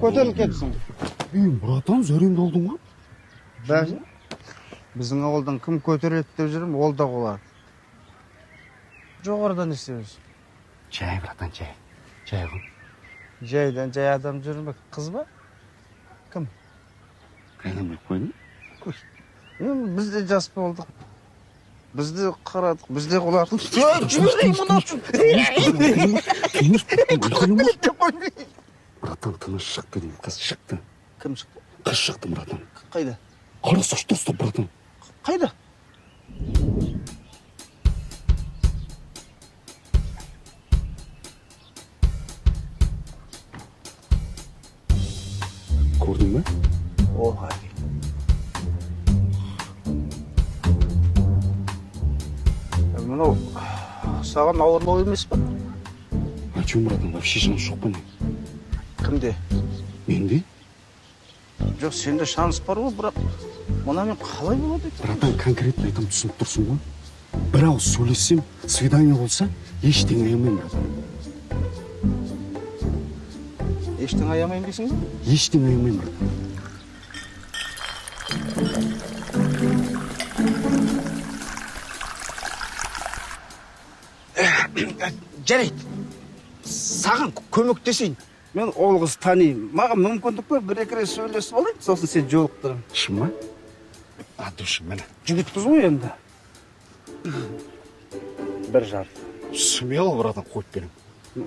Көтеріліп кетсің. Ей, братан, зәремді алдың ғой? Бәже. Біздің ауылдан кім көтеріледі деп жүрмін, ол да құлады. Жоғарыдан не істейміз? Жай, братан, жай. Жай ғой. Жайдан жай адам жүр ме? Қыз ба? Кім? Қайдан біліп қойдың? Біз де жас болдық. Біз де қарадық, біз де құладық. Жіберейін мынау. Братан, тыныш шықты деймін, қыз шықты. Кім шықты? Қыз шықты, братан. Қайда? Қарасаш, достап, братан. Қайда? Көрдің бе? Ой. Мынау саған ауырлау емес пе? А че, братан, вообще шанс жоқ па не? Кімде? Менде? Жоқ, сенде шанс бар ғой, бірақ мынамен қалай болады екен? Братан, конкретно айтам, түсініп тұрсың ғой. Бір ауыз сөйлессем, свидание болса, ештеңе аямаймын, братан. Ештеңе аямаймын дейсің бе? Ештеңе аямаймын, братан. Жарайды, саған көмектесейін. Мен ол қызды танимын. Маған мүмкіндік бер, бір-екі рет сөйлесіп алайын, сосын сені жолықтырамын. Шын ма? А, душым, міне. Жігітпіз ғой енді. Бір жарты. Смело, братан, қойып беремін.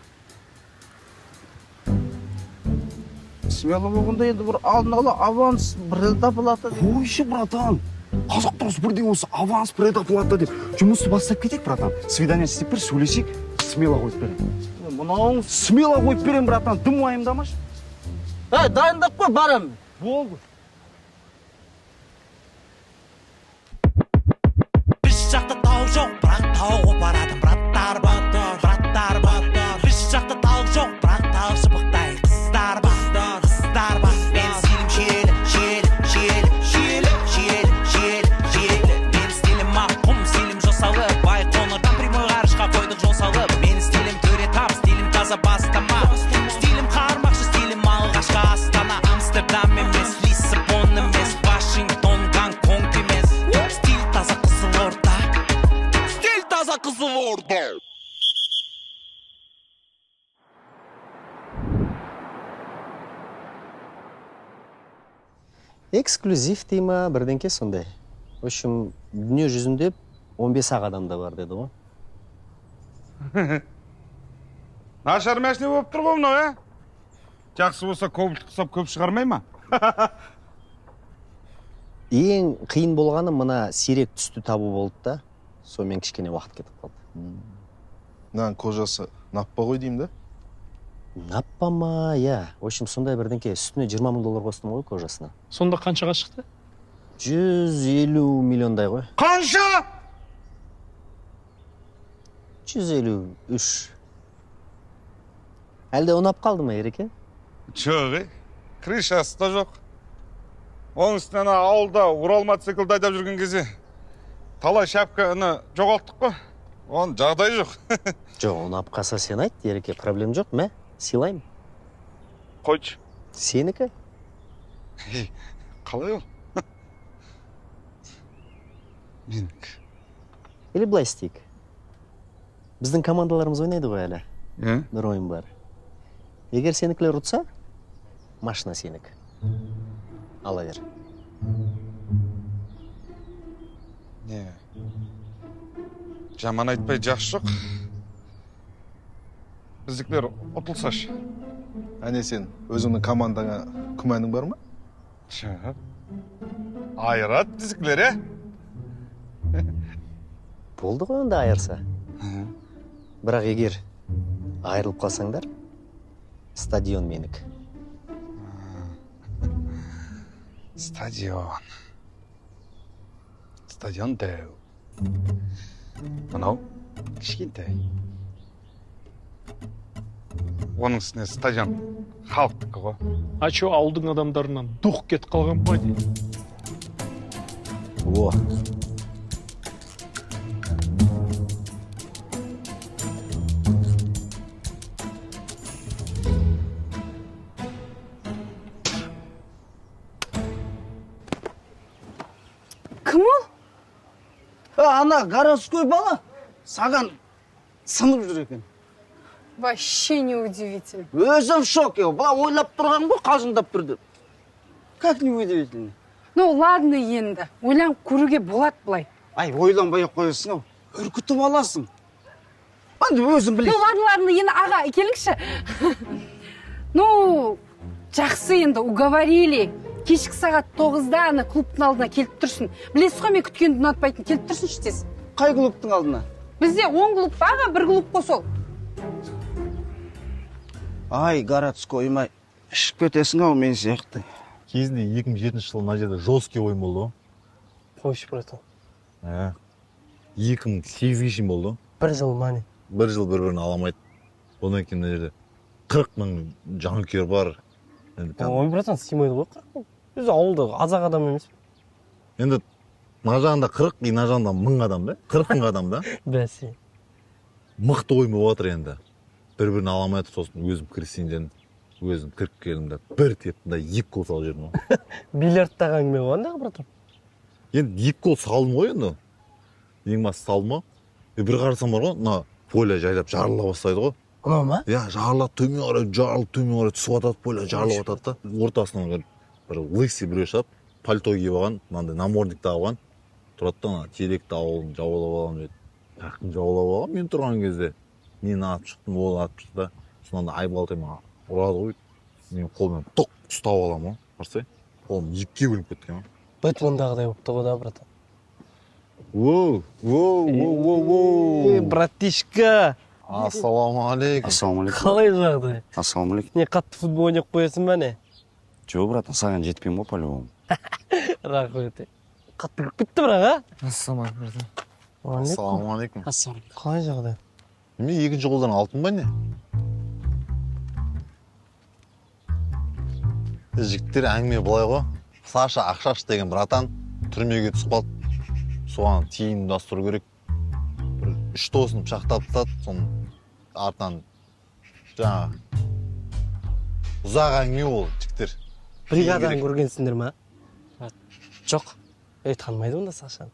Смело болғанда енді бір алдын ала аванс предоплата деп. Қойшы, братан. Қазақ дұрыс бірдеңе осы аванс предоплата деп. Жұмысты бастап кетейік, братан. Свидание істеп бір сөйлесейік, смело қойып беремін. Мынауың смело қойып беремін, братан, дым уайымдамашы. Ей, дайындап қой, барамын. Болды. Біз жақта тау жоқ, бірақ тау қопарады, браттар бар, браттар бар. Біз жақта тау жоқ, бірақ тау шыбықтай қыздар бар, қыздар бар. Мен стилім шиелі, шиелі, шиелі, шиелі, шиелі, шиелі, шиелі. Мен стилім ақ құм, стилім жосалы, Байқоңырдан прямой ғарышқа қойдық жол салып. Мен стилім төре тап, стилім таза бастама. Стилім қармақшы, стилім алғашқы Астана. Амстердам емес, Лиссабон емес, Вашингтон, Гонконг емес. Стиль таза Қызылорда. Стиль таза Қызылорда. Эксклюзив дей ма, бірдеңке сондай. В общем, дүние жүзінде 15 ақ адамда бар деді ғой. Нашар мәшіне болып тұр ғой мынау, ә? Жақсы болса кобальт құсап көп шығармай ма? Ең қиын болғаны мына сирек түсті табу болды да, сонымен кішкене уақыт кетіп қалды. Мынаның кожасы наппа ғой деймін да? Наппа ма, иә. В общем, сондай бірдеңке. Үстіне 20 мың доллар қостым ғой кожасына. Сонда қаншаға шықты? 150 миллиондай ғой. Қанша? 153. Әлде ұнап қалды ма, Ереке? Жоқ, ей. Крышасы да жоқ. Оның үстіне ана ауылда Урал мотоциклді айдап жүрген кезде талай шапканы жоғалттық қой. Оның жағдайы жоқ. Жоқ, ұнап қалса сен айт, Ереке, проблем жоқ, мә, сыйлаймын. Қойшы. Сенікі? Қалай ол? Менікі. Или былай істейік. Біздің командаларымыз ойнайды ғой әлі. Иә. Бір ойын бар. Егер сенікілер ұтса, машина сенікі. Ала бер. Не? Жаман айтпай жақсы жоқ. Біздікілер ұтылсашы. Әне сен өзіңнің командаңа күмәнің бар ма? Жоқ. Айырады біздікілер, ә? Болды ғой онда айырса. Бірақ егер айырылып қалсаңдар, стадион менікі. Стадион. Стадион дәу. Мынау кішкентай. Оның үстіне стадион халықтікі ғой. А чё, ауылдың адамдарынан дух кетіп қалған ба не? О. Кім ол? Ана городской бала саған сынып жүр екен. Вообще неудивительно. Өзім в шоке. Былай ойлап тұрған ғой, қалжыңдап тұр деп. Как неудивительно? Ну ладно енді, ойланып көруге болады былай. Ай, ойланбай ақ қоясың ау. Үркітіп аласың. Енді өзің білесің. Ну ладно, ладно, енді аға, келіңізші. Ну, жақсы енді, уговорили. Кешкі сағат 9-да ана клубтың алдына келіп тұрсын. Білесіз ғой, мен күткенді ұнатпайтын, келіп тұрсыншы тез. Қай клубтың алдына? Бізде 10 клуб бар, аға, бір клуб қой сол. Ай, городской ма, ішіп кетесің ау мен сияқты. Кезінде 2007 жылы мына жерде жесткий ойын болды ғой. Қойшы, братан. 2008-ге шейін болды. Бір жыл ма не? Бір жыл бір-бірін аламайды. Одан кейін мына жерде 40 мың жанкүйер бар. Ой, братан, сыймайды ғой 40 мың. Өзі ауылда аз-ақ адам емес пе? Енді мына жағында 40, мына жағында 1000 адам да? 40 мың адам да? Бәсе. Мықты ойын болып жатыр енді. Бір-бірін аламай жатыр, сосын өзім кірісейін дедім. Өзім кіріп келдім да, бір тептім да, 2 гол салып жібердім ғой. Бильярдтағы әңгіме ғой андағы, братан. Енді 2 гол салдым ғой енді. Ең басты салдым ғой. Бір қарасам бар ғой, мына поле жайлап жарыла бастайды ғой. Мынау ма? Иә, жарылады, төмен қарай, жарылып төмен қарай түсіп жатады, поле жарылып жатады да. Ортасынан бір лысый біреу шығып, пальто киіп алған, мынандай намордник тағып алған. Тұрады да, ана теректі ауылын жаулап аламын деді. Тақтын жаулап алған, мен тұрған кезде. Мен атып шықтым, ол атып шықты да. Содан да айбалтай маған ұрады ғой. Мен қолыммен тоқ ұстап аламын ғой. Қарасай, қолым екіге бөлініп кеткен ғой. Бэтмендағыдай болып тұр ғой да, братан. Воу, воу, воу, воу, воу. Братишка. Ассалаумағалейкум. Ассалаумағалейкум. Қалай жағдай? Ассалаумағалейкум. Не, қатты футбол ойнап қоясың ба не? Жоқ, братан, саған жетпеймін ғой по-любому. Рахмет. Қатты күліп кетті бірақ, а? Ассалаумағалейкум, братан. Ассалаумағалейкум. Ассалаумағалейкум. Қалай жағдай? Неме, екінші қолдан алтын ба не? Жігіттер, әңгіме былай ғой. Саша Ақшаш деген братан түрмеге түсіп қалды. Соған тиын ұйымдастыру керек. Бір 3 досын пышақтап тастады, соның артынан жаңағы ұзақ әңгіме ол, жігіттер. Бригаданы көргенсіңдер ма? Жоқ. Ей, танымайды онда Сашаны.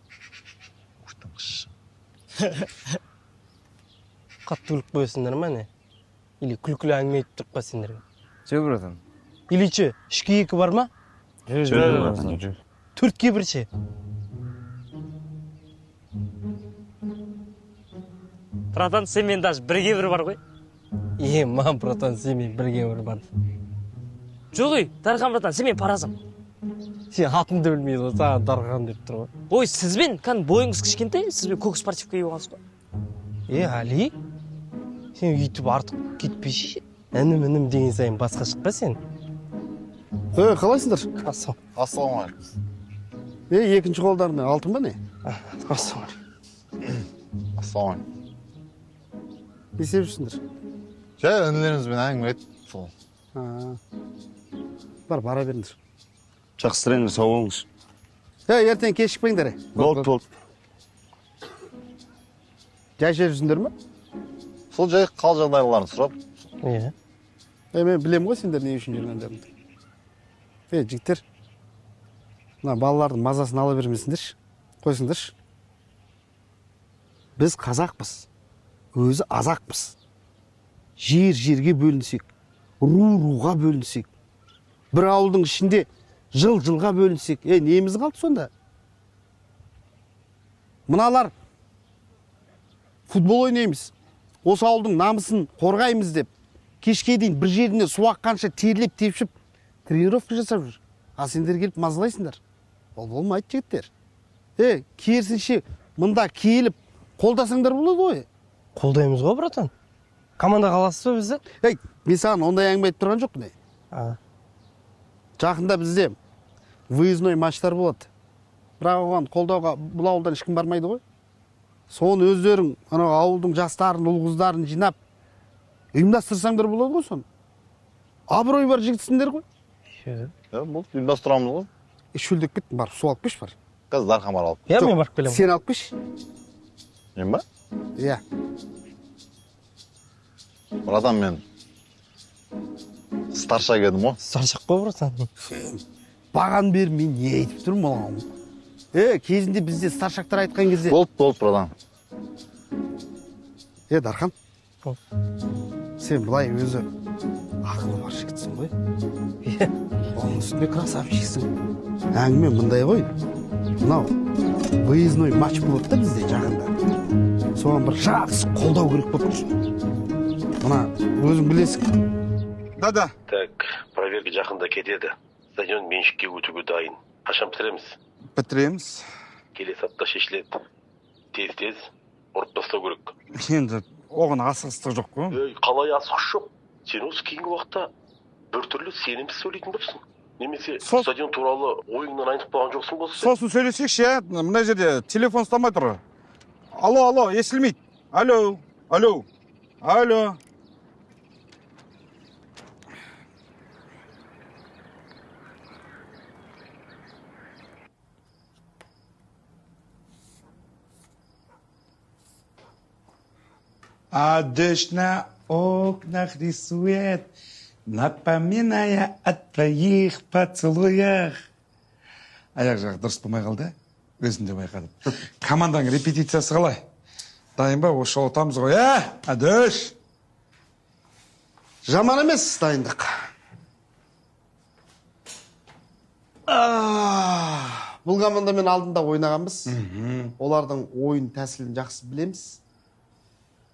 Қатты күліп қоясыңдар ма не? Или күлкілі әңгіме айтып тұрып па сендерге? Жоқ, братан. Или ше, 3-ке 2 бар ма? Жоқ, братан, жоқ. 4-ке 1 ше? Братан, сенмен даже 1-ге 1 бар ғой. Е, мам, братан, сенмен 1-ге 1 бар. Жоқ, ей, Дархан, братан, сенмен паразым. Сен атыңды білмейді ғой, саған Дархан деп тұр ғой. Ой, сізбен, кәдімгі бойыңыз кішкентай, сізбен көк спортивка киіп алғансыз ғой. Е, Али, сен өйтіп артық кетпеші. Інім, інім деген сайын басқа шықпа сен. Е, қалайсыңдар? Ассалаумағалейкум. Е, екінші қолдарың алтын ба не? Ассалаумағалейкум. Ассалаумағалейкум. Не істеп жүрсіңдер? Жай інілерімізбен әңгіме айтып сол. Бар, бара беріңдер. Жақсы тренер, сау болыңыз. Е, ертең кешікпеңдер. Болды, болды. Жай жүрсіңдер ме? Сол жай қал жағдайларын сұрап. Иә. Е, мен білем ғой сендер не үшін жүргендеріңді. Е, жігіттер, мына балалардың мазасын ала бермесіңдерші, қойсыңдаршы. Біз қазақпыз, өзі азақпыз. Жер-жерге бөлінсек, ру-руға бөлінсек, бір ауылдың ішінде жыл-жылға бөлінсек, е, неміз қалды сонда? Мыналар футбол ойнаймыз, осы ауылдың намысын қорғаймыз деп, кешке дейін бір жеріне су аққанша терлеп тепшіп тренировка жасап жүр. Ал сендер келіп мазалайсыңдар. Ол болмайды, жігіттер. Е, керісінше мында келіп қолдасаңдар болады ғой. Қолдаймыз ғой, братан. Команда қаласыз ба бізді? Ей, мен саған ондай әңгіме айтып тұрған жоқпын. Жақында бізде выездной матчтар болады. Бірақ оған қолдауға бұл ауылдан ешкім бармайды ғой. Соны өздерің анау ауылдың жастарын, ұл қыздарын жинап ұйымдастырсаңдар болады ғой соны. Абырой бар жігітсіңдер ғой. Иә, болды, ұйымдастырамыз ғой. Шөлдеп кеттім, барып су алып келші бар. Қазір Дархан бар алып. Иә, мен барып келемін. Сен алып келші. Мен ба? Иә. Братан, мен старшак едім ғой. Старшак қой, братан. Баған бері мен не айтып тұрмын оған? Кезінде бізде старшактар айтқан кезде... Болды, болды, братан. Дархан, сен былай өзі ақылы бар жігітсің ғой. Оның үстіне красавчиксің. Әңгіме мындай ғой. Мынау выездной матч болады да бізде жақында. Соған бір жақсы қолдау керек болып тұр. Мына өзің білесің. Да-да. Так, проверка жақында кетеді. Стадион меншікке өтуге дайын. Қашан бітіреміз? Бітіреміз. Келесі апта шешіледі. Тез-тез ұрып тастау керек. Енді оған асығыстық жоқ қой. Ей, қалай асығыс жоқ? Сен осы кейінгі уақытта біртүрлі сенімсіз сөйлейтін болыпсың. Немесе стадион туралы ойыңнан айнып қалған жоқсың болса. Сосын сөйлесейікші, иә? Мына жерде телефон ұстамай тұр. Алло, алло, естілмейді. Алло, алло, алло. А дождь на окнах рисует, напоминая о твоих поцелуях. Аяқ жағы дұрыс болмай қалды, өзім де байқадым. Команданың репетициясы қалай? Дайын ба? Осы жолы ұтамыз ғой, ә? Әдіш! Жаман емес дайындық. Бұл командамен алдында ойнағанбыз. Олардың ойын тәсілін жақсы білеміз.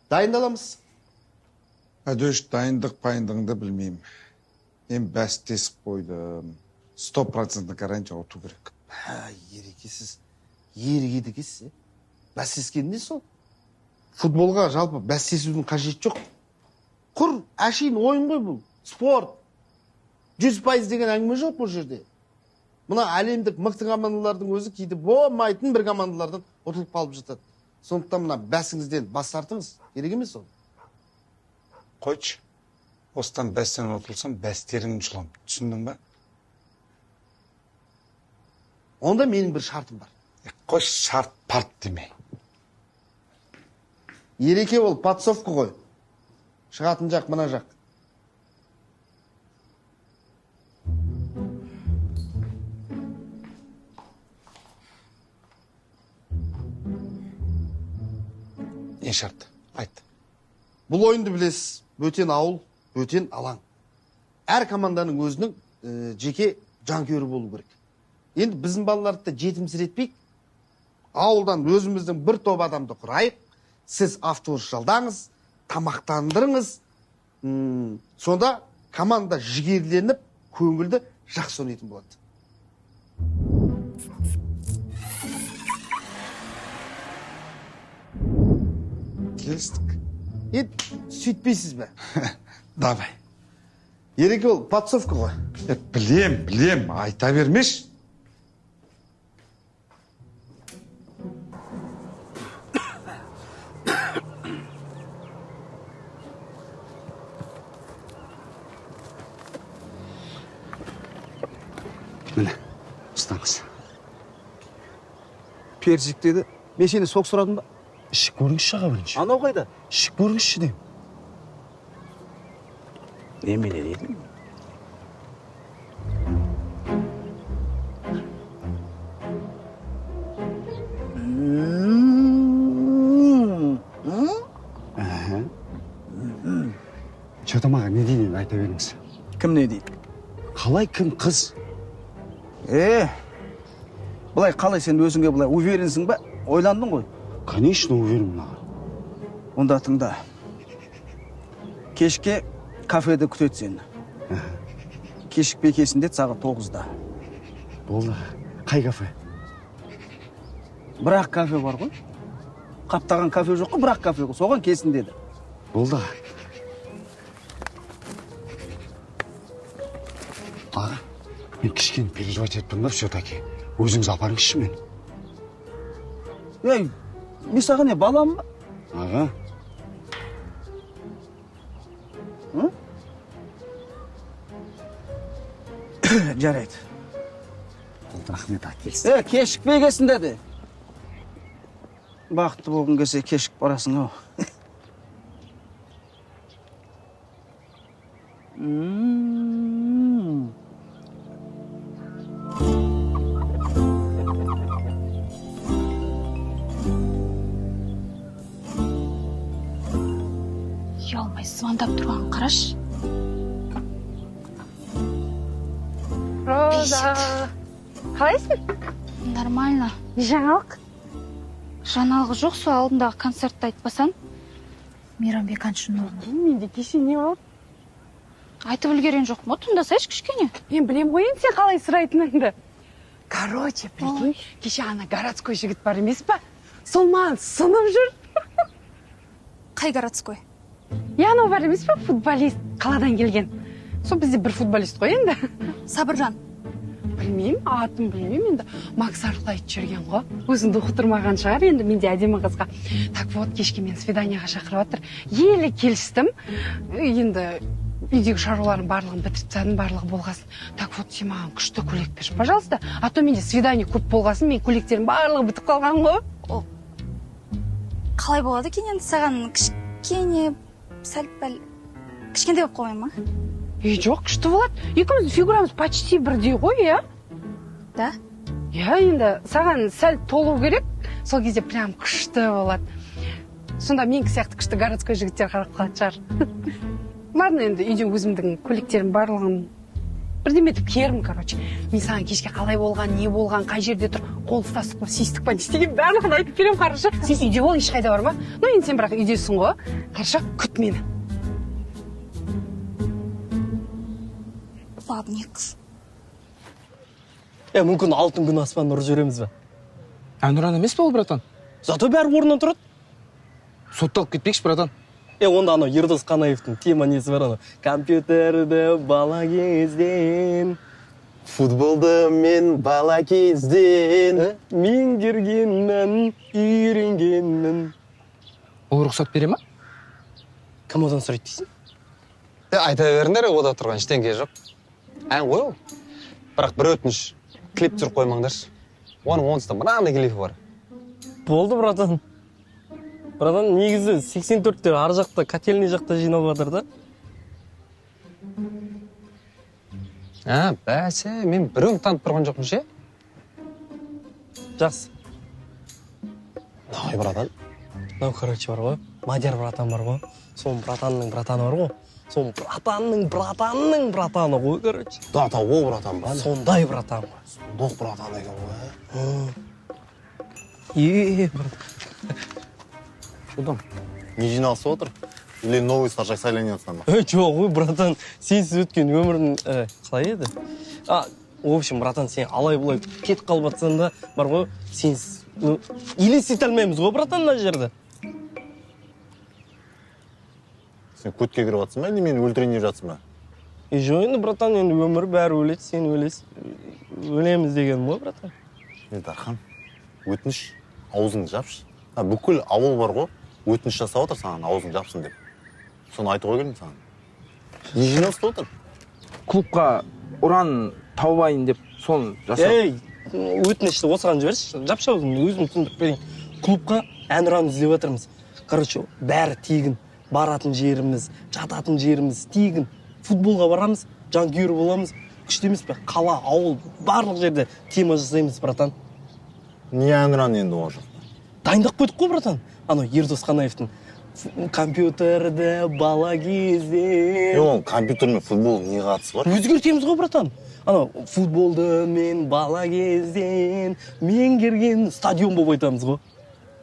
Дайындаламыз. Әдөш, дайындық пайындығыңды білмеймін. Мен бәстесіп қойдым. 100% гарантия ұту керек. Ерекесіз, ерігеді екенсіз. Бәстескен не сол? Футболға жалпы бәстесудің қажеті жоқ. Құр әшейін ойын ғой бұл. Спорт. 100% деген әңгіме жоқ бұл жерде. Мына әлемдік мықты командалардың өзі кейде болмайтын бір командалардан ұтылып қалып жатады. Сондықтан мына бәсіңізден бас тартыңыз, керек емес ол. Қойшы, осыдан бәстен ұтылсам, бәстеріңді жұлам. Түсіндің ба? Онда менің бір шартым бар. Қойшы, шарт парт деме. Ереке ол подсовка ғой. Шығатын жақ мына жақ. Не шарт? Айт. Бұл ойынды білесіз, бөтен ауыл, бөтен алаң. Әр команданың өзінің жеке жанкүйері болу керек. Енді біздің балаларды да жетімсіретпейік. Ауылдан өзіміздің бір топ адамды құрайық. Сіз автобус жалдаңыз, тамақтандырыңыз. Сонда команда жігерленіп, көңілді жақсы ойнайтын болады. Келістік. Сөйтпейсіз бе? Давай. Ереке ол подсовка ғой. Білем, білем, айта бермеш. Міне, ұстаңыз. Персик деді. Мен сені сок сұрадым ба? Ішіп көріңізші аға бірінші. Анау қайда? Ішіп көріңізші деймін. Немене дедің? Че-то маған не дейді енді, айта беріңіз. Кім не дейді? Қалай кім қыз? Былай қалай сен өзіңе былай уверенсің ба? Ойландың ғой? Конечно, уверен аға. Онда тыңда. Кешке кафеде күтеді сені. Кешікпей келсін деді сағат 9-да. Болды. Қай кафе? Бірақ кафе бар ғой. Қаптаған кафе жоқ қой, бірақ кафе ғой. Соған келсін деді. Болды. Аға, мен кішкене переживать еттім да все-таки. Өзіңіз апарыңызшы мен. Ей, мен саған не, балам ба? Аға. Жарайды. Болды, рахмет, әкелсін. Кешікпей келсін деді. Бақытты болғың келсе кешігіп барасың ау. Звондап тұрғанын қарашы. Роза, қалайсың? Нормально. Не жаңалық? Жаңалығы жоқ, сол алдындағы концертті айтпасаң. Мейрамбек әншінің орнына. Менде кеше не болды? Айтып үлгерген жоқпын ғой, тыңдасайшы кішкене. Мен білем ғой енді сен қалай сұрайтыныңды. Короче, прикинь, кеше ана городской жігіт бар емес па? Сол маған сынып жүр. Қай городской? Я анау бар емес па, футболист, қаладан келген. Сол бізде бір футболист қой енді. Сабыржан. Білмеймін, атын білмеймін енді. Макс арқылы айтып жүрген ғой. Өзіңді ұқтырмаған шығар енді, менде әдемі қызға. Так вот, кешке мен свиданияға шақырып жатыр. Елі келістім. Енді үйдегі шаруалардың барлығын бітіріп тастадым, барлығы болғасын. Так вот, сен маған күшті көйлек берші, пожалуйста. А то менде свидание көп болғасын, мен көйлектерім барлығы бітіп қалған ғой. Қалай болады екен енді саған кішкене сәл-пәл кішкентай болып қалмай ма? Е, жоқ, күшті болады. Екеуміздің фигурамыз почти бірдей ғой, иә? Да? Иә, енді саған сәл толу керек, сол кезде прям күшті болады. Сонда менікі сияқты күшті городской жігіттер қарап қалатын шығар. Ладно, енді үйде өзімдің көйлектерім барлығын бірдеме етіп киермін, короче. Мен саған кешке қалай болған, не болған, қай жерде тұр, қол ұстастық па, сүйістік па, не істеген барлығын айтып беремін, хорошо? Сен үйде бол, ешқайда барма. Ну, енді сен бірақ үйдесің ғой. Хорошо, күт мені. Бабник. Мүмкін алтын күн аспанын ұрып жібереміз бе? Әнұран емес пе ол, братан? Зато бәрі орнынан тұрады. Сотталып кетпекші, братан. Онда анау Ердос Қанаевтың тема несі бар анау. Компьютерді бала кезден. Футболды мен бала кезден. Меңгергенмін, үйренгенмін. Ол рұқсат бере ма? Кім одан сұрайды дейсің? Айта беріңдер, ода тұрған ештеңе жоқ. Ән ғой ол. Бірақ бір өтініш, клип түсіріп қоймаңдаршы. Оның онсыз да мынандай клипі бар. Болды, братан. Братан, негізі 84-тер ар жақта, котельный жақта жиналып жатыр да. А, бәсе, мен біреуін танып тұрған жоқпын ше? Жақсы. Давай, братан. Мынау, короче, бар ғой, Мадияр братан бар ғой. Соның братанның братаны бар ғой. Соның братанның братанның братаны ғой, короче. Да, та о братан ба? Сондай братан ғой. Сондық братан екен ғой. Е, братан. Что Не жиналысып отыр? Или новый старшак сайланып ба? Жоқ, ой, братан, сенсіз өткен өмірдің қалай еді? В общем, братан, сен алай-бұлай кетіп қалып жатсаң да, бар ғой, сенсіз елестете алмаймыз ғой, братан, мына жерді. Сен көтке кіріп жатсың ба, или мені өлтірейін деп жатсың ба? Жоқ, енді, братан, енді өмір бәрі өледі, сен өлесің, өлеміз дегенім ғой, братан. Дархан, өтініш, аузыңды жапшы. Бүкіл ауыл бар ғой, өтініш жасап отыр саған, аузың жапсын деп. Соны айтуға келдім саған. Не жиналысып отыр? Клубқа ұран таубайын деп соны жасап. Ей, өтінішті осыған жіберші, жапшы аузыңды, өзім түсіндіріп берейін. Клубқа ән ұран іздеп жатырмыз. Короче, бәрі тегін. Баратын жеріміз, жататын жеріміз тегін. Футболға барамыз, жанкүйер боламыз. Күшті емес пе? Қала, ауыл, барлық жерде тема жасаймыз, братан. Не ән ұран енді ол жақта? Дайындап қойдық қой, братан. Анау Ердос Қанаевтың компьютерді бала кезден. Ол компьютер мен футбол не қатысы бар? Өзгертеміз ғой, братан. Анау футболды мен бала кезден меңгерген стадион болып айтамыз ғой.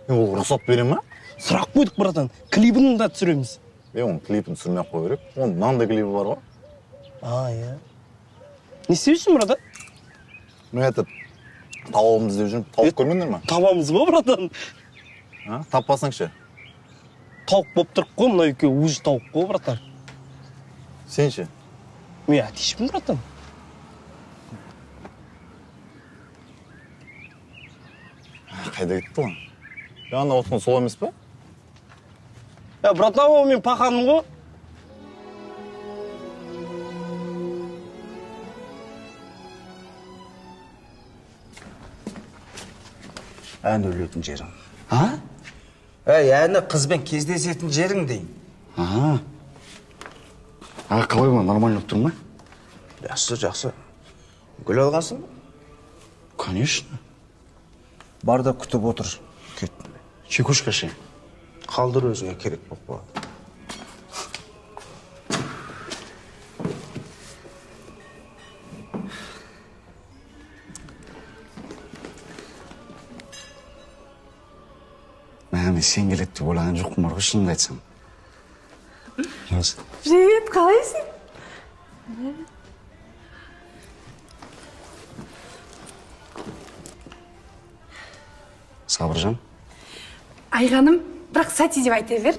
Ол рұқсат бере ма? Сұрақ қойдық, братан. Клипін да түсіреміз. Оның клипін түсірмей ақ қою керек. Оның мынандай клипі бар ғой. А, иә. Не істеп жүрсің, братан? Мен этот тауығымды іздеп жүрмін. Тауық көрмедіңдер ма? Табамыз ғой, братан. Таппасаң ше? Тауық болып тұрып қой, мына екеуі уже тауық қой, братан. Сен ше? Мен әтешпін, братан. Қайда кетті ол? Ана отқан сол емес па? Братан, ол мен паханым ғой. Ән өлетін жерің. А? Әй, әні қызбен кездесетін жерің дейін. А, қалай ма, нормально болып тұр ма? Жақсы, жақсы. Гүл алғансың ба? Конечно. Бар да күтіп отыр. Кеттім. Чекушка ше? Қалдыр, өзіңе керек болып қалады. Свидание сен келеді деп ойлаған жоқпын бар ғой, шынымды айтсам. Привет, қалайсың? Сабыржан. Айғаным, бірақ Сати деп айта бер.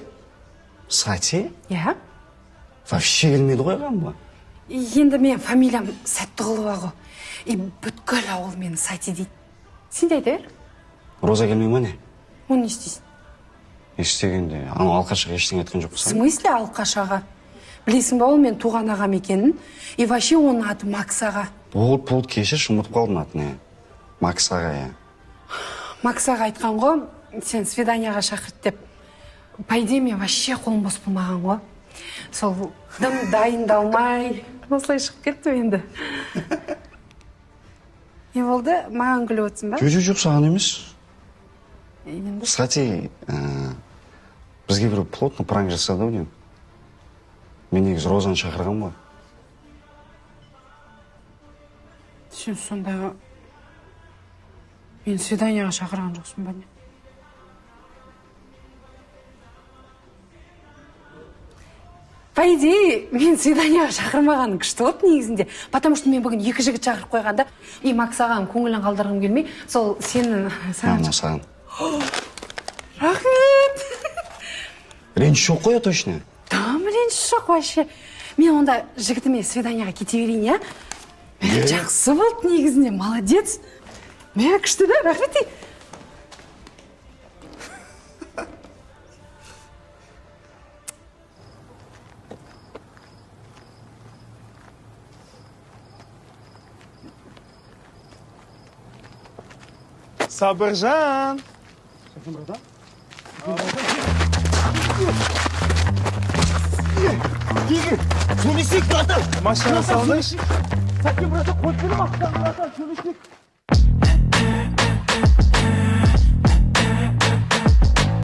Сати? Иә. Вообще келмейді ғой ағам ба? Енді мен фамилиям Сәттіғұлова ғой. И бүткіл ауыл мені Сати дейді. Сен де айта бер. Роза келмей ма не? Оны не істейсің? Не істегенде, анау алқаш аға ештеңе айтқан жоқ В смысле алқаш аға? Білесің ба, ол мен туған ағам екенін? И вообще оның аты Макс аға. Болды, болды, кешірші, ұмытып қалдым атын. Макс аға, иә. Макс аға айтқан ғой, сен свиданияға шақырт деп. По идее, мен вообще қолым бос болмаған ғой. Сол дым дайындалмай, осылай шығып кеттім енді. Не болды? Маған күліп отырсың ба? Жоқ, жоқ, саған емес. Енді? Сати, бізге бір плотно пранк жасады ау деймін. Мен негізі Розаны шақырған ғой. Сен сонда мені свиданияға шақырған жоқсың ба не? По идее, мен свиданияға шақырмағаным күшті болды негізінде. Потому что мен бүгін екі жігіт шақырып қойғанда, и Макс ағаның көңілін қалдырғым келмей, сол сені саған. Саған. Рахмет. Реніш жоқ қой, точно? Там реніш жоқ вообще. Мен онда жігітіме свиданияға кете берейін, иә? Жақсы болды негізінде, молодец. Мә, күшті да, рахмет. Сабыржан! Сөйлесейік, братан! Машина салыңдаршы. Сәкен, братан, қойып бере, братан,